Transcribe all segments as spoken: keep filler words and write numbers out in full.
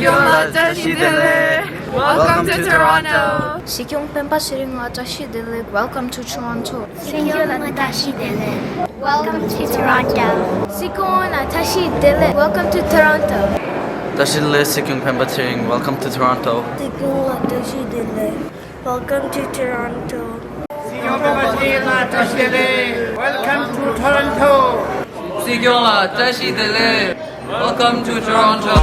ཡོངས་ལ་བཀྲ་ཤིས་བདེ་ལེགས། Welcome to Toronto. སྲིད་སྐྱོང་སྤེན་པ་ཚེ་རིང་ལ་བཀྲ་ཤིས་བདེ་ལེགས། Welcome to Toronto. སྲིད་སྐྱོང་ལ་བཀྲ་ཤིས་བདེ་ལེགས། Welcome to Toronto. སྲིད་སྐྱོང་ལ་བཀྲ་ཤིས་བདེ་ལེགས། Welcome to Toronto. བཀྲ་ཤིས་བདེ་ལེགས། སྲིད་སྐྱོང་སྤེན་པ་ཚེ་རིང་། Welcome to Toronto. སྲིད་སྐྱོང་ལ་བཀྲ་ཤིས་བདེ་ལེགས། Welcome to Toronto. སྲིད་སྐྱོང་སྤེན་པ་ཚེ་རིང་ལ་བཀྲ་ཤིས་བདེ་ལེགས། Welcome to Toronto. སྲིད་སྐྱོང་ལ་བཀྲ་ཤིས་བདེ་ལེགས། Welcome to Toronto.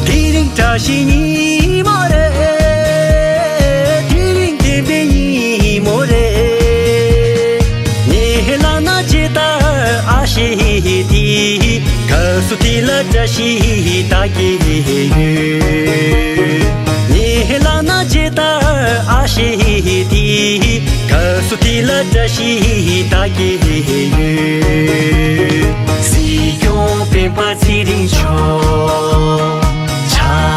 དེ་རིང་བཀྲ་ཤིས་ཉིན་མོ་རེད། དེ་རིང་བདེན་པའི་ཉིན་མོ་རེད། ངའི་ལག་ན་ཇི་ལྟར་ཨ་ཤེ་དེ། སྐབས་སུ་དེ་ལ་བཀྲ་ཤིས་ད་གི་ཡོད། ངའི་ལག་ན་ཇི་ལྟར་ཨ་ཤེ་དེ། སྐབས་སུ་དེ་ལ་བཀྲ་ཤིས་ད་གི་ཡོད། སྲིད་སྐྱོང་སྤེན་པ་ཚེ་རིང་མཆོག་ཕྱག་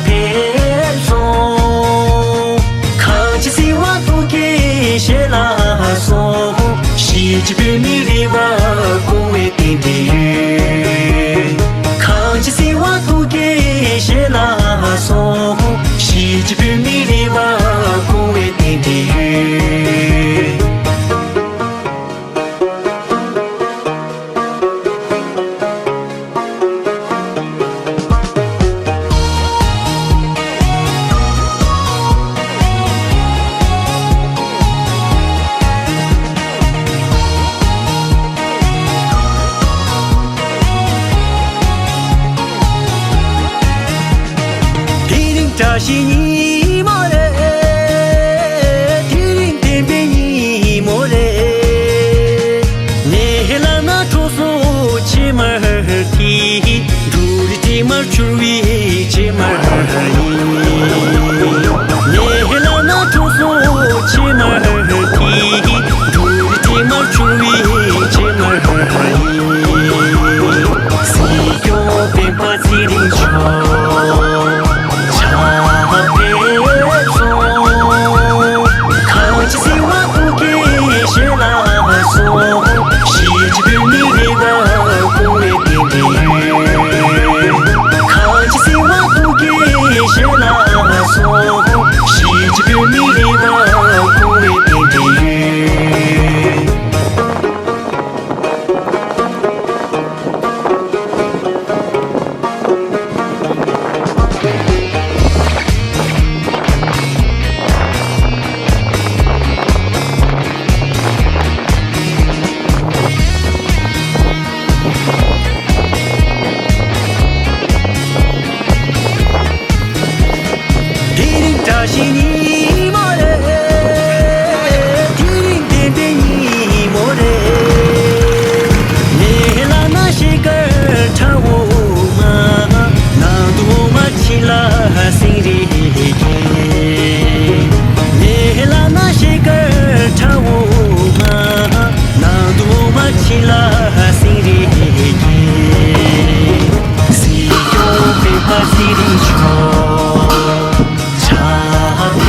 འཚལ་སོང་། གངས་ཅན་སྲིད་དབང་ཐུགས་ཀྱི་ཞལ་ལ་སོགས། གཞིས་བྱེས་བོད་མི་རེ་བ་སྐོང་བའི་རྟེན་འབྲེལ་ཡོད། གངས་ཅན་སྲིད་དབང་ཐུགས་ཀྱི་ཞལ་ལ་སོགས། གཞིས་བྱེས་བོད་མི་རེ་བ་སྐོང་བའི་རྟེན་འབྲེལ་ཡོད། དེ་རིང་བཀྲ་ཤིས་ཉིན་མོ་རེད། དེ་རིང་བདེན་པའི་ཉིན་མོ་རེད། ངའི་ལག་ན་གྲོ་སོ་ཕྱེ་མར་དེ། འབྲུ་རིགས་དྲི་མར་བྱུར་བའི་ཕྱེ་མར་ཡིན། ངའི་ལག་ན་གྲོ་སོ་ཕྱེ་མར་དེ། འབྲུ་རིགས་དྲི་མར་བྱུར་བའི་ཕྱེ་མར་ཡིན། སྲིད་སྐྱོང་སྤེན་པ་ཚེ་རིང་མཆོག་ཕྱག་འཚལ་སོང་། གངས་ཅན་སྲིད་དབང་ཐུགས་ཀྱི་ཞལ་ལ་སོགས། གཞིས་བྱེས་བོད་མི་རེ་བ་སྐོང་བའི་རྟེན་འབྲེལ་ཡོད། གངས་ཅན་སྲིད་དབང་ཐུགས་ཀྱི་ཞལ་ལ་སོགས། གཞིས་བྱེས་བོད་མི་རེ་བ་སྐོང་བའི་རྟེན་འབྲེལ་ཡོད། དེ་རིང་བཀྲ་ཤིས་ཉིན་མོ་རེད། དེ་རིང་བདེན་པའི་ཉིན་མོ་རེད། ངའི་ལག་ན་ཤེལ་དཀར་ཁྲ་འོ་མ། ནང་དུ་འོ་མ་ཕྱིན་ལ་སེང་རེ་སྐྱེས། ངའི་ལག་ན་ཤེལ་དཀར་ཁྲ་འོ་མ། ནང་དུ་འོ་མ་ཕྱིན་ལ་སེང་རེ་སྐྱེས། སྲིད་སྐྱོང་སྤེན་པ་ཚེ་རིང་མཆོག་ཕྱག་འཚལ་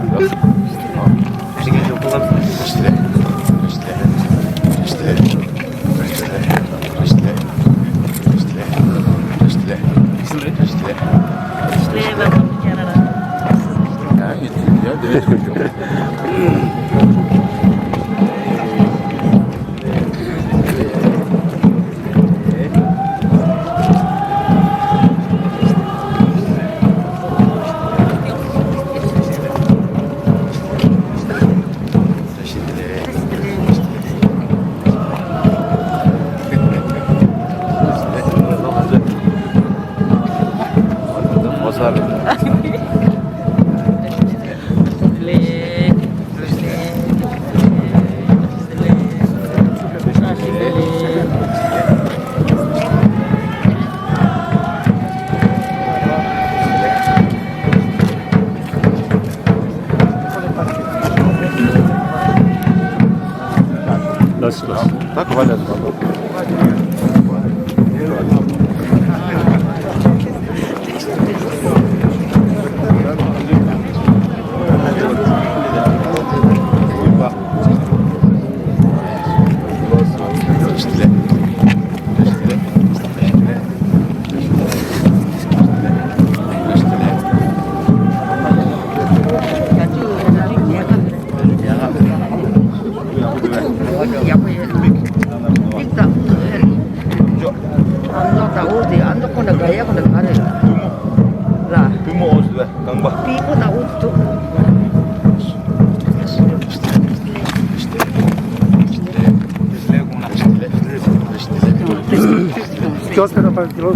ལགས་སོ། ད་ག་པར་སླེབས་སོང་། ཡག་པོ་ཡོད། མིག་དང་། ཨ་མདོ་དང་འོ་དེ་ཨ་མདོ་ཁོ་ན་ག་ཡ་ཁོ་ན་ག་རེ། ལ། པུས་མོ་འོ་ཟེར་བས་རྐང་པ། པུས་མོ་དང་འོ་དེ་འདུག Dios te lo permitió.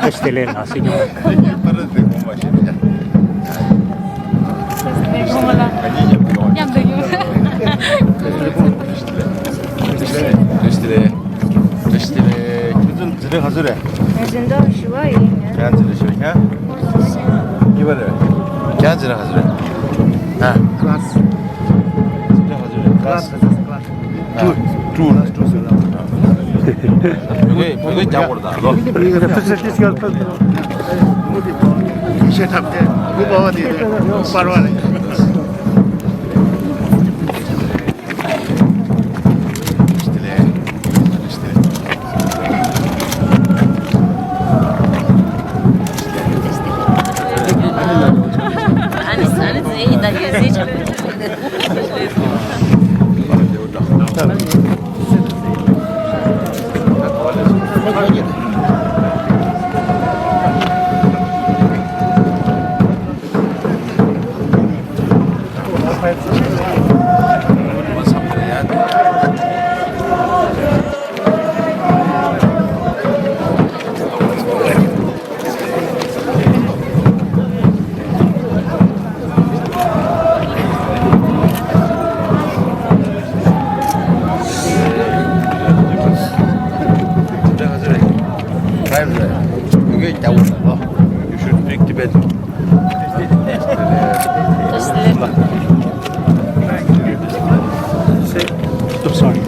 Este le la señora. Este le. Este le. ཁྱོད་ཚོ་འཛིན་གྲྭ་ག་ཚོད་རེད། ང་འཛིན་གྲྭ་བཞི་པ་ཡིན། ཁྱེད་འཛིན་གྲྭ་བཞི་པ་ཁྱེད། གཉིས་པ་རེད། ཁྱེད་འཛིན་གྲྭ་ག་ཚོད་རེད། ཨ། Class. འཛིན་གྲྭ་ག་ཚོད་རེད། Class. Class. Class. Two. Two. Class two ཟེར་ན། བོད་སྐད་བོད་སྐད་རྒྱག་དགོས་རེད་ད་ལོ། བཤད་ཐབས་དེ་མུ་པ་བ་དེ་པར་བ་རེད། You should speak Tibetan. Just a little. I'm sorry.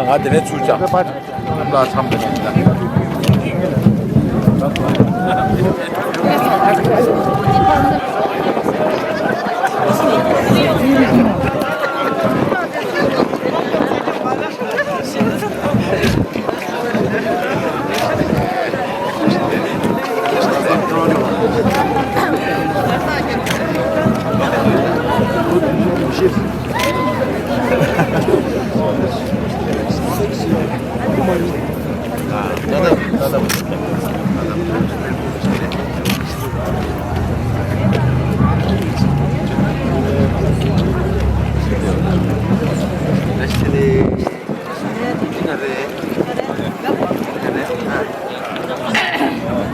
ང་དེ་ནས་ཚུར་བཅར། ལ་འཚམས་པ་ཞིག་དང་།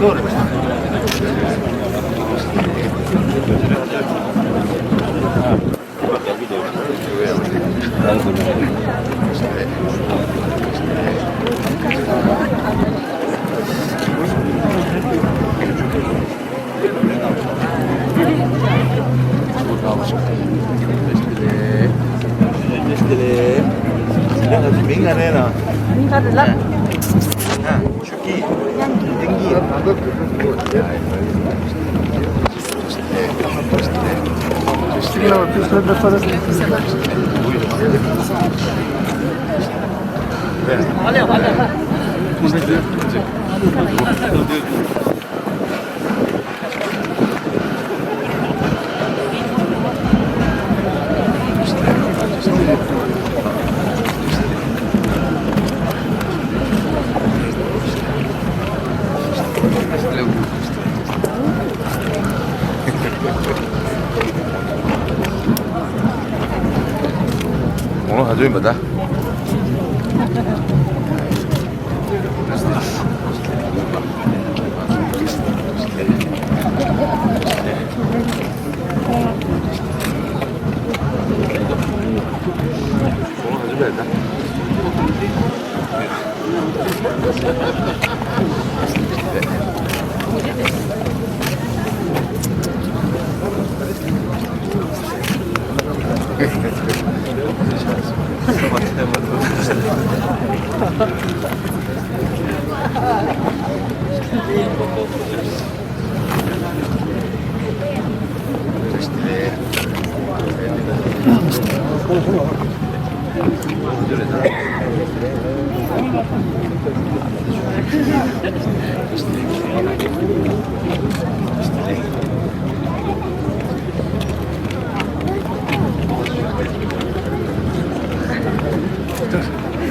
ངོ་ལོ་ག་ཚོད་ཡིན་པ་ད།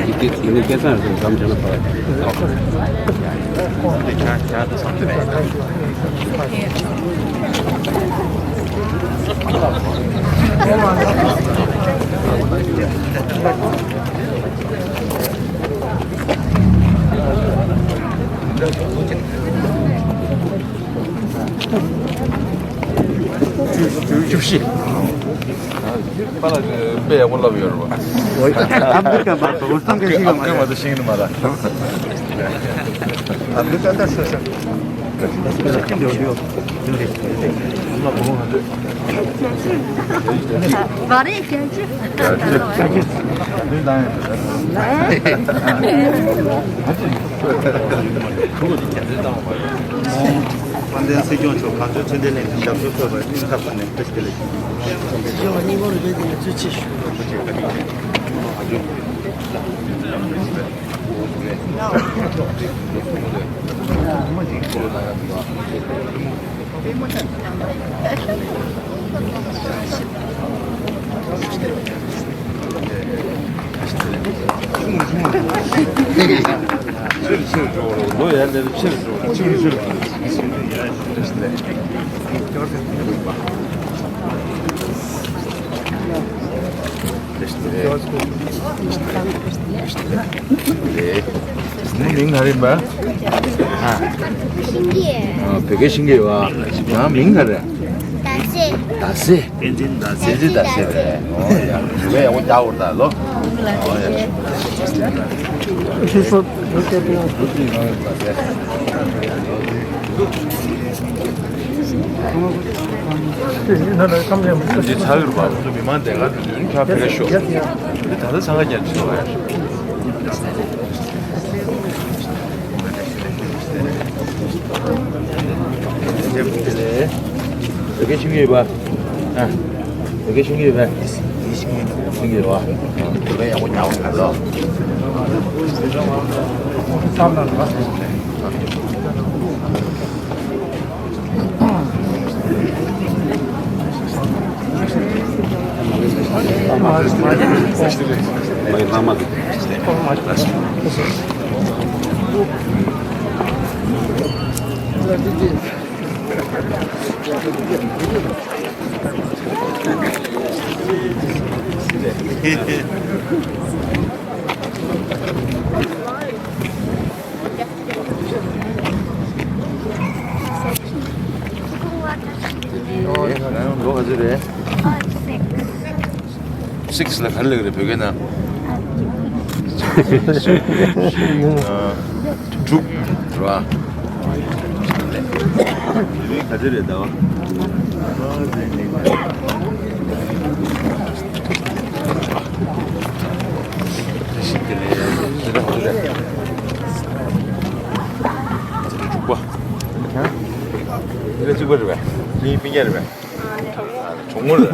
ཡི་གེ་ཡི་གེ་སྐལ་བཟང་ཟེར་འཛོམས་བྱས་ན་ཕར། བཅུ་བཞི། པ་ལགས་ཀྱིས་དཔེ་ཡག་པོ་ལབ་ཡོད་རེད་པ། ཨ་མི་རི་ཀ་མ་གཏོགས་བསམ་མཁན་ཞིག་ཡོད་མ་རེད། ཨ་མི་རི་ཀ་མ་གཏོགས་ཤེས་ཀྱི་མ་རེད། ཨ་མི་རི་ཀ་ད་སོ་སོ། ང་རེད་རྒྱལ་སྤྱི། དཔལ་ལྡན་སྲིད་སྐྱོང་མཆོག་གངས་ལྗོངས་ཕྱི་འབྲེལ་གླིང་དུ་ཞབས་ཞུ་ཕེབས་པར་སྙིང་ཐག་པ་ནས་བཀྲ་ཤིས་བདེ་ལེགས་ཞུ། སྲིད་སྐྱོང་མ་གཉིས་པོ་རུ་སྦེ་དེ་ནས་ཚུལ་ཆེ་ཞུ། ཕྱིར་ཕྱིར་འགྲོ་རོགས། ལོ་ཡར་ལེན་ཕྱིར་འགྲོ་རོགས། ཕྱིར་ཕྱིར་འགྲོ་རོགས། མོ་མིང་ག་རེ་ཡིན་པ། ཨ། ཤིང་གི། ཨ། བོད་སྐད་ཤིང་གི་ཡོད་ཨ། ང་མིང་ག་རེ། ཟླ་ཚེས། ཟླ་ཚེས། བསྟན་འཛིན་ཟླ་ཚེས། བསྟན་འཛིན་ཟླ་ཚེས་རེད། ཨོ་ཡ། བོད་སྐད་ཡག་པོ་རྒྱག་འོར་ད་ལོ། ཨོ་ཡ། འདི་ཚ་གིར་མ་ཚོ་མི་མང་དེ་ག་དུས་ཁྱོད་བེད་ཤོག་འདི་ད་ལྟ་འཚང་ཁ་རྒྱབ་ཀྱི་ཡོད་རེད། བོད་སྐད་ཤེས་ཀྱི་ཡོད་པ། ཨ། བོད་སྐད་ཤེས་ཀྱི་ཡོད་པས། ཤེས་ཀྱི་ཡོད་པ། བོད་སྐད་ཡག་པོ་རྒྱག་པ་ག་ལོ། ལོ་ག་ཚོད་རེད། Six ལ་ག་རེ་ལབ་ཀྱི་རེད་བོད་སྐད་ནང་། དྲུག་རེད་བ། བོད་སྐད་ག་ཚོད་རེད་ཟླ་བ། དྲུག་པ། འདི་ག་གཅིག་པ་རེད་པས། འདི་སྤུན་ཀྱག་རེད་པས། གྲོགས་མོ་རེད།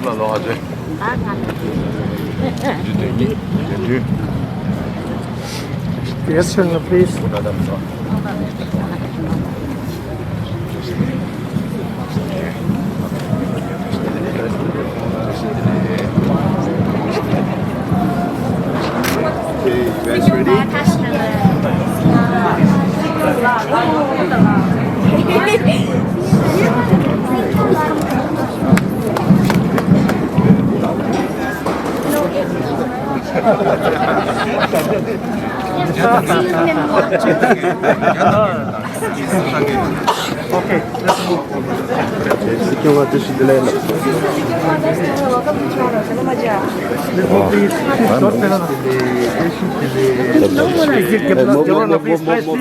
ལ་ལོ་ཨ་ཅེ། ཨ་ང་། འདི་དོན་གཉིས། དོན་བདུན། Yes, sir, please. Okay, you guys ready? Okay, let's move. Please, please, please, please, please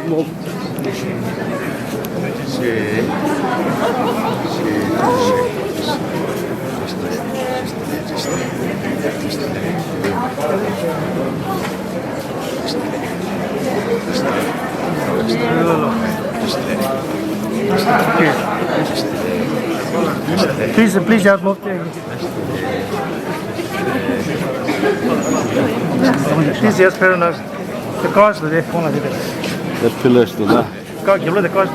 move. Please, please just move there. Please, yes, fair enough. The cars, the phone, the pillars, the car, give the cars.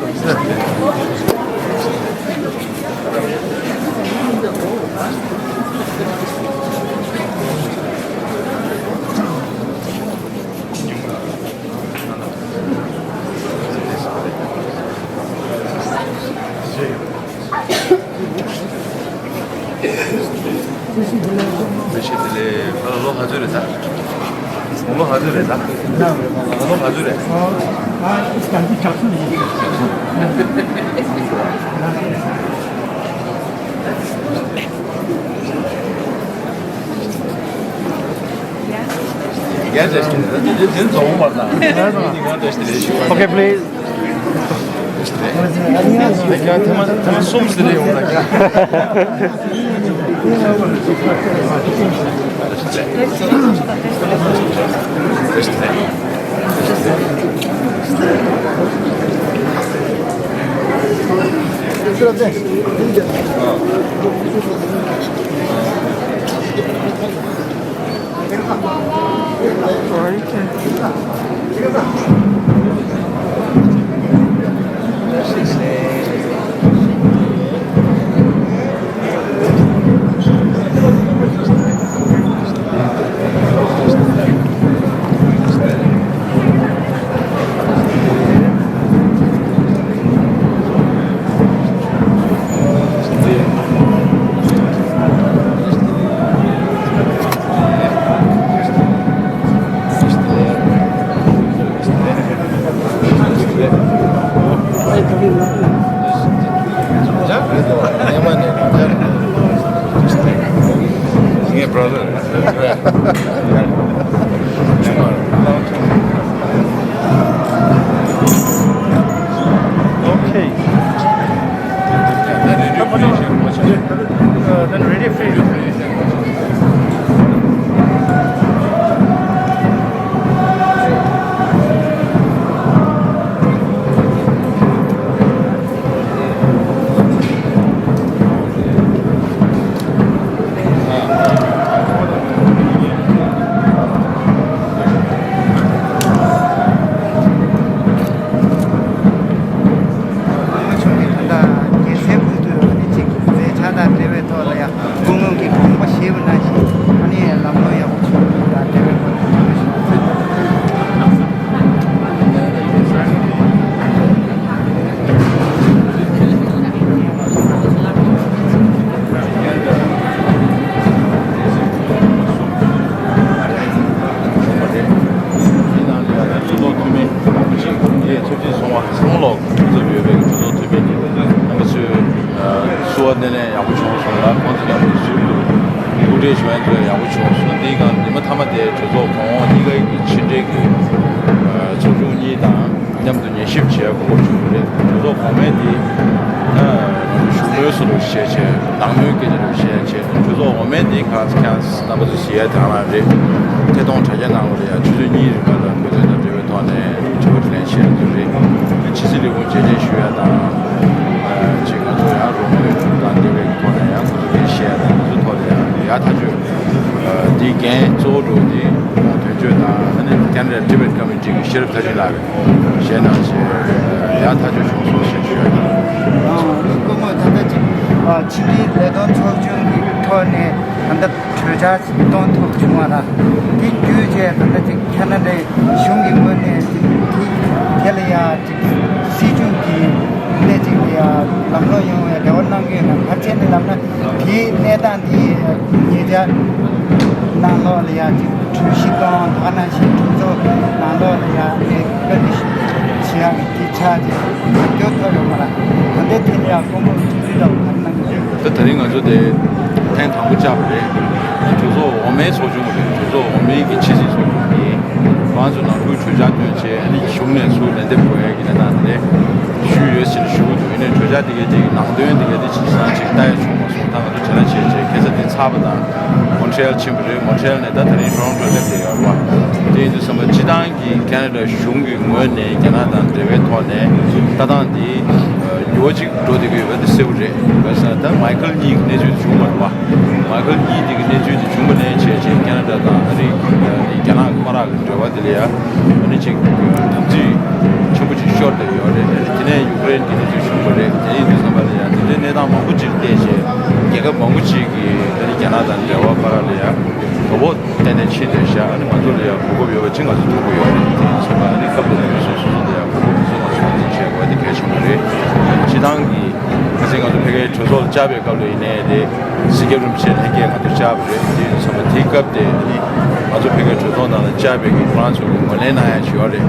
མི་ཤེས་དེ་ལས་ཁ་ལོ་ལོ་ག་ཚོད་རེད་ད། ལོ་ལོ་ག་ཚོད་རེད་ད། ལོ་ལོ་ག་ཚོད་རེད། Okay, please. ཡང་ཐེངས་མ་ཐེངས་མ་གསུམ་ཟེར་ཡོང་ལ། Yeah, brother. Okay. Uh, then ready for you. ཨ་མ་ཆུང་གིས་ད་ལྟ་རྒྱལ་སའི་ཁུལ་དུ་ཨ་ནི་གཅིག་མཛད་འཆར་དང་འབྲེལ་བའི་ཐོག་ལ་ཡང་སྐུ་ངོ་གིས་དགོངས་པ་བཞེས་པ་ནང་བཞིན་ཨ་ནི་ལམ་ལྷོང་ཡག་པོ་བྱུང་ཡོད་དང་འབྲེལ་བའི་ཐོག་ལ་ཐུགས་རྗེ་ཆེ། ཚོགས་འཐུས་མི་རྣམ་པ་ཚོས་ཚོགས་པ་ཚང་མ་ལོག་གྲོས་ཚོགས་ཡོད་པའི་གྲོས་ཚོགས་འཐུས་མི་རྣམ་པ་ཚོས་བསུ་བ་སྣེ་ལེན་ཡག་པོ་བྱུང་སོང་ལ། ཁོང་ཚོ་མཉམ་དུ་ཞུ་ཐུབ་ཐུགས་ཁྲལ་ཞུ་ཡ་ཚོ་ཡག་པོ་བྱུང་སོང་། འདིའི་སྒང་ཉི་མ་མཐའ་མ་དེ་གྲོས་ཚོགས་གོང་འོག་གཉིས་ཀའི་ཕྱི་འབྲེལ་གྱི་ཚོགས་ཆུང་གཉིས་དང་མཉམ་དུ་ཉན་ཞིབ་བྱེད་དགོས་པ་བྱུང་བ་རེད། གྲོས་ཚོགས་གོང་མའི་དེ་ང་ཚོ་བཞུགས་མོལ་སོགས་རུ་བཤད་བྱས། ནང་མོལ་སྐད་ཆ་རུ་བཤད་བྱས། གྲོས་ཚོགས་འོག་མའི་དེ་ཁ་ཁྱང་རྣམ་པ་ཚོ་ཞུ་ཡ་དེ་རང་རང་རེད། ཐད་གཏོང་དྲ་རྒྱ་ནང་ལ་ཡང་ཆུ་ཚོད་གཉིས་རིང་ལ་འགོ་འཛིན་དང་འབྲེལ་བའི་ཐོག་ནས་དྲི་བ་དྲིས་ལན་བྱེད་ཡ་ཚོ་རེད། ཕྱི་སྲིད་ལས་ཁུངས་མཇལ་འཕྲད་ཞུ་ཡ་དང་། ཅིག་ང་ཚོ་ཡང་རོགས་དངུལ་དང་འབྲེལ་བའི་ཐོག་ནས་ཡང་ཁོ་ཚོ་གིས་བཤད་ཡ་དང་། ང་ཚོའི་ཐོག་ལ་ཡང་ཡག་ཐག་ཆོད། འདིའི་འགན་གཙོ་བོ་འགྲོ་འདི་ཁོང་དོན་གཅོད་དང་ཨ་ནི་Canada Tibet Committee གི་ཤེས་རབ་མཐར་ཕྱིན་ལགས་རེད། ཞལ་གནང་བྱས་ཡག་ཐག་ཆོད་བྱུང་སོང་ཞེས་ཞུ་ཡ་ཡིན། སྐུ་ངོ་ད་ལྟ་ཅིག་ཕྱི་དྲིལ་ལས་དོན་ཚོགས་ཆུང་གི་ཐོག་ནས་ད་ལྟ་གྲོས་འཆར་ཞིག་གཏོང་ཐུབ་བྱུང་བ་ར། དེ་བརྒྱུད་བྱས་ད་ལྟ་ཅིག་ཁ་ན་ཌའི་གཞུང་གི་ངོས་ནས་ཅིག་དེ་དེ་ལ་ཡ་ཅིག་སྲིད་སྐྱོང་གི་སྣེ་གཅིག་ལ་ཡ་ལམ་ལྷོང་ཡོང་བའི་རེ་བ་གནང་གི་ཡོད་ན། ག་རེ་བྱས་ནས་ལབ་ན། དེའི་གནས་སྟངས་འདི་ཉེ་ཆར་ནང་ལོགས་ལ་ཡང་ཅིག་གྲོས་གཞི་གཏོང་། ད་ག་ནང་བཞིན་གྲོས་ཚོགས་ནང་ལོགས་ལ་ཡང་ནས་བཀའ་འདྲི་ཞུ་བྱེད་ཡག་གི་དེ་ཆ་ཅིག་རྒྱབ་སྐྱོར་ཐོབ་ཡོད་མ་རེད། ད་ལྟའི་དེ་ལ་ཡང་སྐུ་ངོ་ཐུགས་རྗེ་ལགས་ག་རེ་གནང་གི་ཡོད། ད་ད་རིང་ང་ཚོ་དེ་ཐེངས་དང་པོ་བཅར་བ་རེད། གྲོས་ཚོགས་འོག་མའི་ཚོགས་ཆུང་རེད། གྲོས་ཚོགས་འོག་མའི་གི་ཕྱི་སྲིད་ཚོགས་ཆུང་རེད། ང་ཚོ་ནང་ཁུལ་གྲོས་འཆར་བཏོན་བྱས། ཨ་ནི་གཞུང་ནས་ཚུར་ལན་འདེབས་དགོས་ཡ་གི་གནས་སྟངས་དེ་ཞུས་ཡོད་ཟེར་ཞུ་གི་འདུག་ཡིན་ནའི་གྲོས་འཆར་དེ་གའི་དེ་གི་ནང་དོན་དེ་གའི་དེ་ཇི་ལྟར་ཅིག་ལྟ་ཡ་བྱུང་མ་སོང་། ད་ང་ཚོ་དྲན་ལ་བྱས་བྱས་ཁ་སང་དེ་ཚར་བ་དང་། མོན་ཊི་རེལ་ཕྱིན་པ་རེད། མོན་ཊི་རེལ་ནས་ད་ད་རིང་ཊོ་རོན་ཊོ་སླེབས་བསྡད་ཡོད་རེད་བ། དེ་ཡིན་དུས་ཙམ་པ་སྤྱི་བཏང་གི་ཁ་ན་ཌ་གཞུང་གི་ངོས་ནས་རྒྱ་ནག་དང་འབྲེལ་བའི་ཐོག་ནས་ལྟ་སྟངས་དེ་འགྱུར་བ་ཅིག་འགྲོ་བསྡད་ཀྱི་ཡོད་པ་དེ་གསལ་པོ་རེད། བྱས་ཙང་ད་མའི་ཁལ་གཉིས་ཀྱི་གནས་ཚུལ་དེ་བྱུང་བ་རེད་བ། མའི་ཁལ་གཉིས་དེ་གི་གནས་ཚུལ་དེ་བྱུང་བ་ནས་བྱས་བྱས་ཁ་ན་ཌ་དང་ཨ་རི་རྒྱ་ནག་དམག་ར་གི་འབྲེལ་བ་དེ་ལ་ཡ་ཨ་ནི་ཅིག་དམ་ཚིག་ཆེན་པོ་ཅིག་ཤོར་བསྡད་ཡོད་རེད། དེ་ནས་ཡུཀ་རེན་གྱི་གནས་ཚུལ་བྱུང་བ་རེད། དེ་ཡིན་དུས་ཙམ་པ་ལ་ཡ་དེ་འདྲའི་གནས་སྟངས་མང་པོ་ཅིག་བལྟས་བྱས་རྒྱལ་ཁབ་མང་པོ་ཅིག་གིས་ཨ་ནི་རྒྱ་ནག་དང་འབྲེལ་བ་བར་ལ་ཡ་དོ་ཕོག་ཏན་ཏན་ཕྱིན་བསྡད་ཤག་ཨ་ནི་ང་ཚོ་ལ་ཡ་གོ་སྐབས་ཡོད་པ་ཅིག་ང་ཚོ་ཐོབ་ཀྱི་ཡོད་རེད། དེ་ཡིན་དུས་ཙམ་པ་ཨ་ནི་སྐབས་དེ་ནས་མི་སོ་སོ་སོ་ལ་ཡ་གོ་སྐབས་དེ་ཚོ་ང་ཚོ་ངོས་འཛིན་བྱེད་དགོས་པ་དེ་གལ་ཆེན་པོ་རེད། སྤྱི་བཏང་གི་ཁ་སང་ང་ཚོ་ཕ་གིའི་གྲོས་ཚོགས་ལ་བཅར་བའི་སྐབས་ལ་ཡིན་ནའི་རེད། སྲིད་སྐྱོང་རིན་པོ་ཆེ་ལྷན་རྒྱས་ང་ཚོ་བཅར་བ་རེད། དེ་ཡིན་དུས་ཙམ་པ་དེའི་སྐབས་དེ་ཨ་ནི་ང་ཚོ་ཕ་གིའི་གྲོས་ཚོགས་ནང་ལ་བཅར་བའི་གི་ཁོ་རང་ཚོ་གི་ངོས་ལེན་གནང་ཡ་ཞིག་ཡོད་རེད།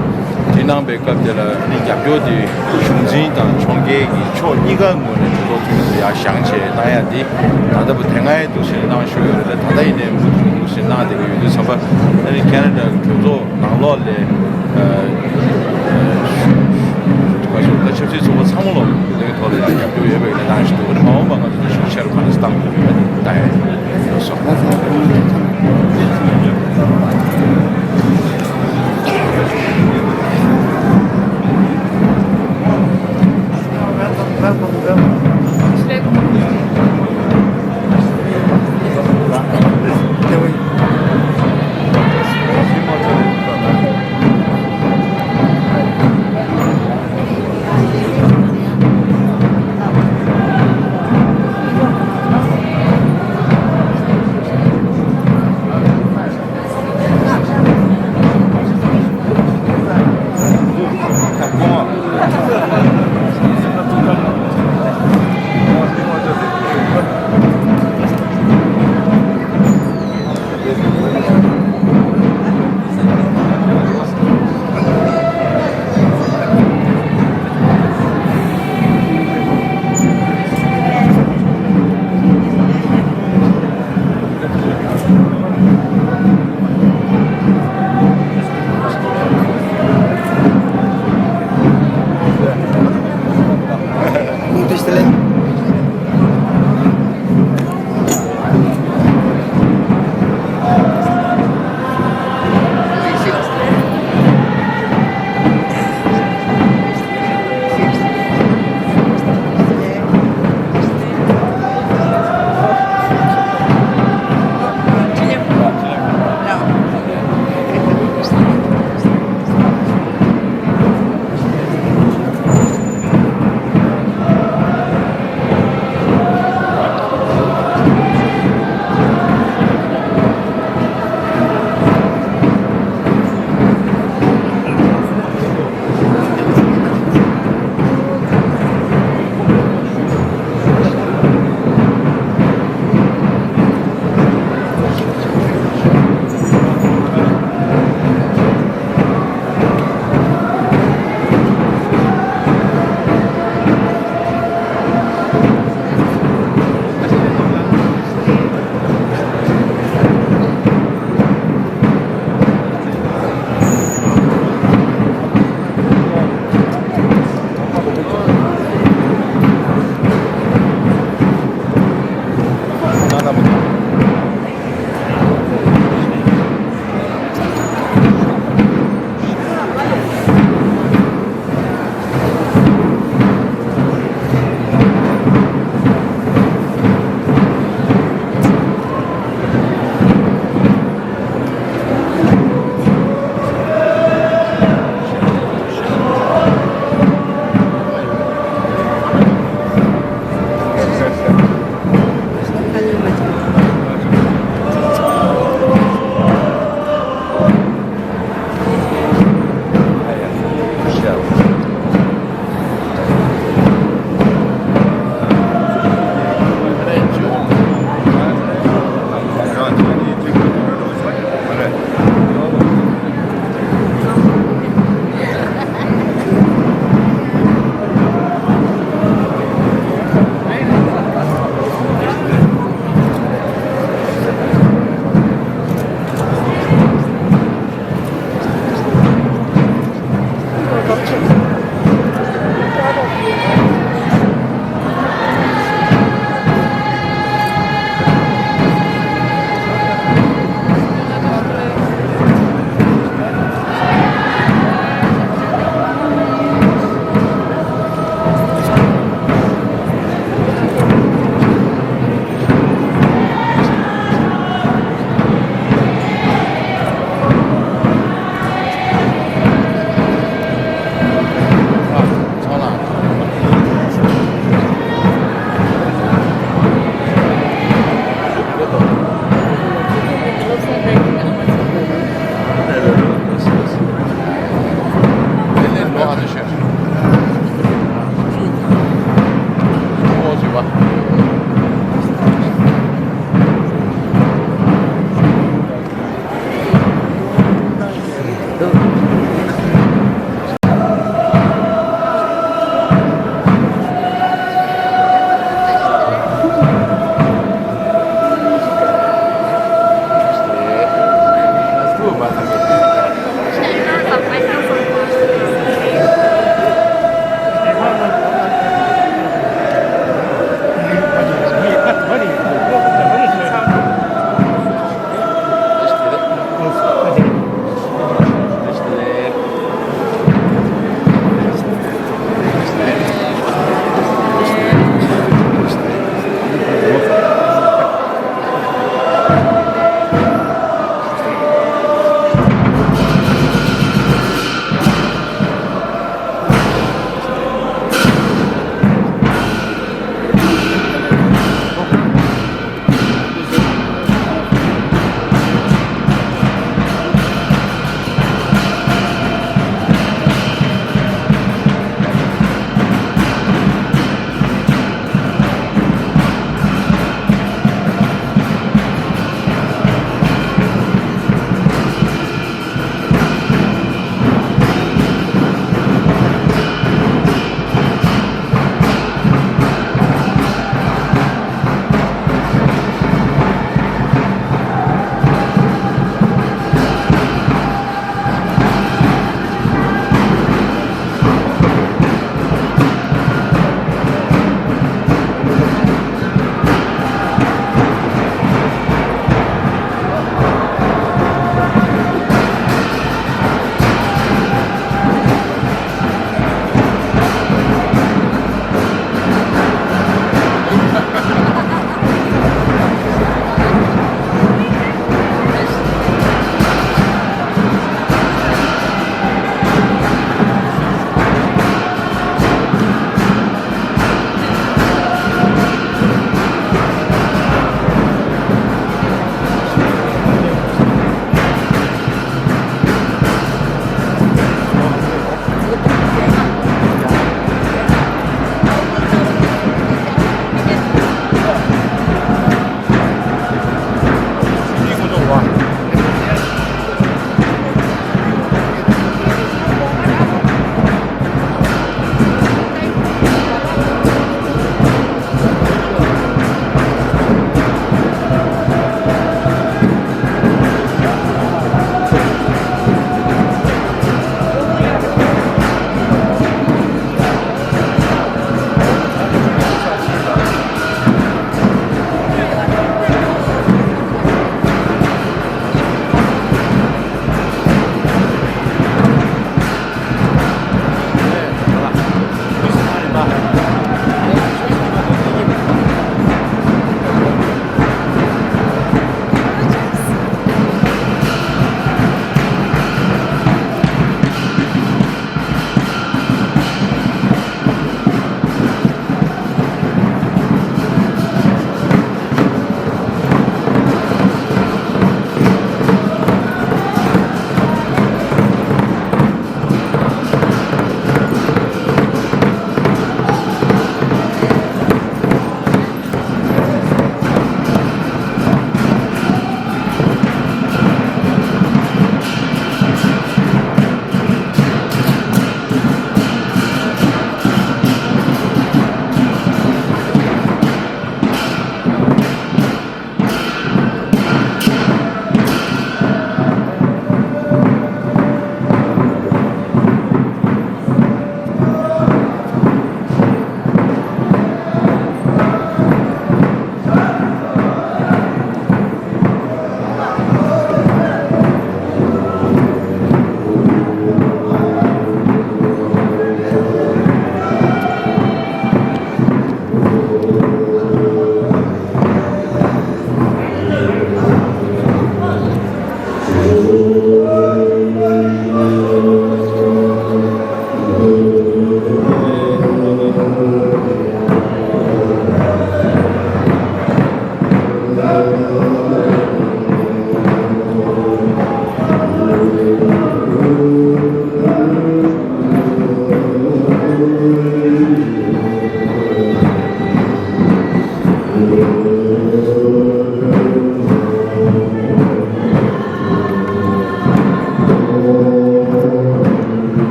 དེ་གནང་བའི་སྐབས་དེ་ལ་ཨ་ནི་རྒྱབ་སྐྱོར་དེ་གཞུང་འཛིན་དང་ཕྱོགས་འགལ་གྱི་ཕྱོགས་གཉིས་ཀ་ངོས་ནས་གྲོས་ཚོགས་འཐུས་མི་ཚོ་ཡར་བཞེངས་བྱས་གནང་ཡ་འདི་ད་ལྟ་བུ་དེ་སྔའི་འདུག་སེ་གནང་ཞུ་ཡོད་རེད། ད་ལྟ་ཡིན་ནའི་མུ་མཐུད་འདུག་སེ་གནང་བསྡད་ཀྱི་ཡོད་དུས་ཙམ་པ་ཨ་ནི་ཁ་ན་ཌ་གི་གྲོས་ཚོགས་ནང་ལོགས་ལ་ཨ་ཨ་ང་ཚོ་ད་ཆབ་སྲིད་ཚོགས་པ་ཚང་མ་ལོག་དེའི་ཐོག་ལ་ཡང་རྒྱབ་སྐྱོར་ཡོད་པའི་གནས་སྟངས་ཤིག་འདུག་ཨ་ནི་མ་འོངས་པ་ང་ཚོ་ད་ཤུགས་ཆེ་རུ་ག་འདྲ་སེ་བཏང་དགོས་ཡོད་པ་ལྟ་ཡ་ཡོད་སོང་།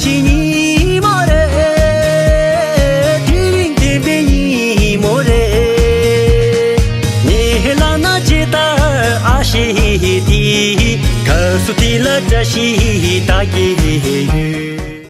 ཞིག་ཉིན་མོ་རེད། དུས་རིང་བདེན་པའི་ཉིན་མོ་རེད། ངས་ལབ་ན་ཇི་ལྟར་ཨ་ཤེས་དེ། སྐབས་སུ་དེ་ལ་བཀྲ་ཤིས་ད་གེ་ཡོད།